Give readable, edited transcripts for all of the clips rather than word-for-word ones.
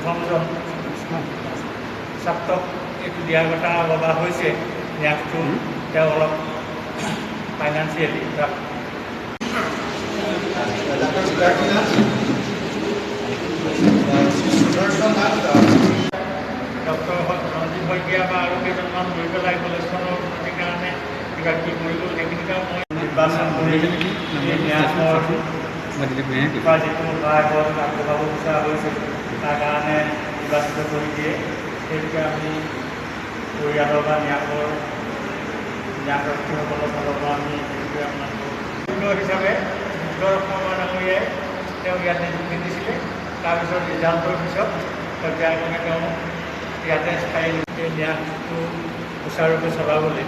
প্ৰথমজন ছাত্ৰক এইটো দিয়াৰ কথা ভবা হৈছে। ন্যাসটো তেওঁ অলপ ফাইনেন্সিয়েলি ডাক্তৰ সিদ্ধাৰ্থ নাথ, শ্ৰী সুদৰ্শন নাথ। ডক্টৰ ৰঞ্জিত শইকীয়া বা আৰু কেইজনমান গৈ পেলাই কলেজখনৰ উন্নতিৰ কাৰণে কিবা কিবি কৰিব, সেইখিনি কাম মই নিৰ্বাচন কৰি এই ন্যাসৰ পৰা যিটো সহায় সহযোগ আগবঢ়াব বিচৰা হৈছে, তাৰ কাৰণে নিৰ্বাচিত কৰি দিয়ে। সেইটোকে আমি পৰিয়ালৰ বা ন্যাসৰ ন্যাসৰক্ষীসকলৰ ফালৰ পৰা আমি সেইটোকে আপোনালোকক হিচাপে বুদ্ধ শৰ্মা ডাঙৰীয়াই তেওঁ ইয়াত নিযুক্তি দিছিলে। তাৰপিছত ৰিজাল্টৰ পিছত পৰ্যায়ক্ৰমে তেওঁ ইয়াতে স্থায়ী এই ন্যাসটো সুচাৰুৰূপে চলাবলৈ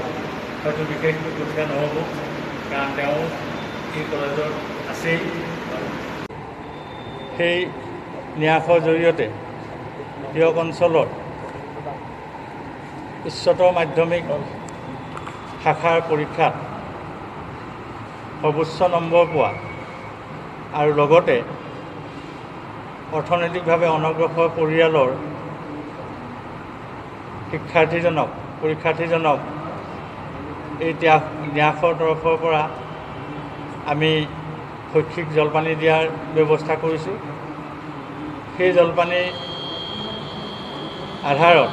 হয়তো বিশেষ অসুবিধা নহ'ব, কাৰণ তেওঁ এই কলেজত আছেই। সেই ন্যাসৰ জৰিয়তে টীয়ক অঞ্চলৰ উচ্চতৰ মাধ্যমিক শাখাৰ পৰীক্ষাত সৰ্বোচ্চ নম্বৰ পোৱা আৰু লগতে অৰ্থনৈতিকভাৱে অনগ্ৰসৰ পৰিয়ালৰ শিক্ষাৰ্থীজনক, পৰীক্ষাৰ্থীজনক এই ন্যাসৰ তৰফৰ পৰা আমি শৈক্ষিক জলপানি দিয়াৰ ব্যৱস্থা কৰিছোঁ। সেই জলপানিৰ আধাৰত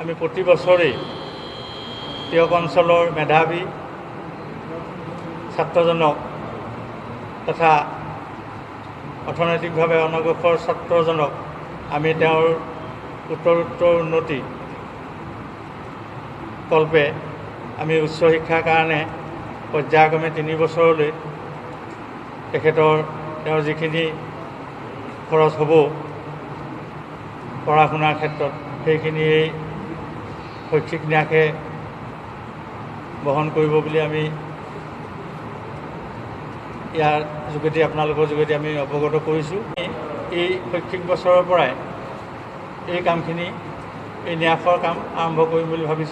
আমি প্ৰতি বছৰেই টীয়ক অঞ্চলৰ মেধাৱী ছাত্ৰজনক তথা অৰ্থনৈতিকভাৱে অনগ্ৰসৰ ছাত্ৰজনক আমি তেওঁৰ উত্তৰোত্তৰ উন্নতি কল্পে আমি উচ্চ শিক্ষাৰ কাৰণে পৰ্যায়ক্ৰমে 3 বছৰলৈ তেওঁৰ যিখিনি খৰচ হ'ব পঢ়া শুনাৰ ক্ষেত্ৰত, সেইখিনি এই শৈক্ষিক ন্যাসে বহন কৰিব বুলি আমি ইয়াৰ যোগেদি, আপোনালোকৰ যোগেদি আমি অৱগত কৰিছোঁ। এই শৈক্ষিক বছৰৰ পৰাই এই কামখিনি, এই ন্যাসৰ কাম আৰম্ভ কৰিম বুলি ভাবিছোঁ।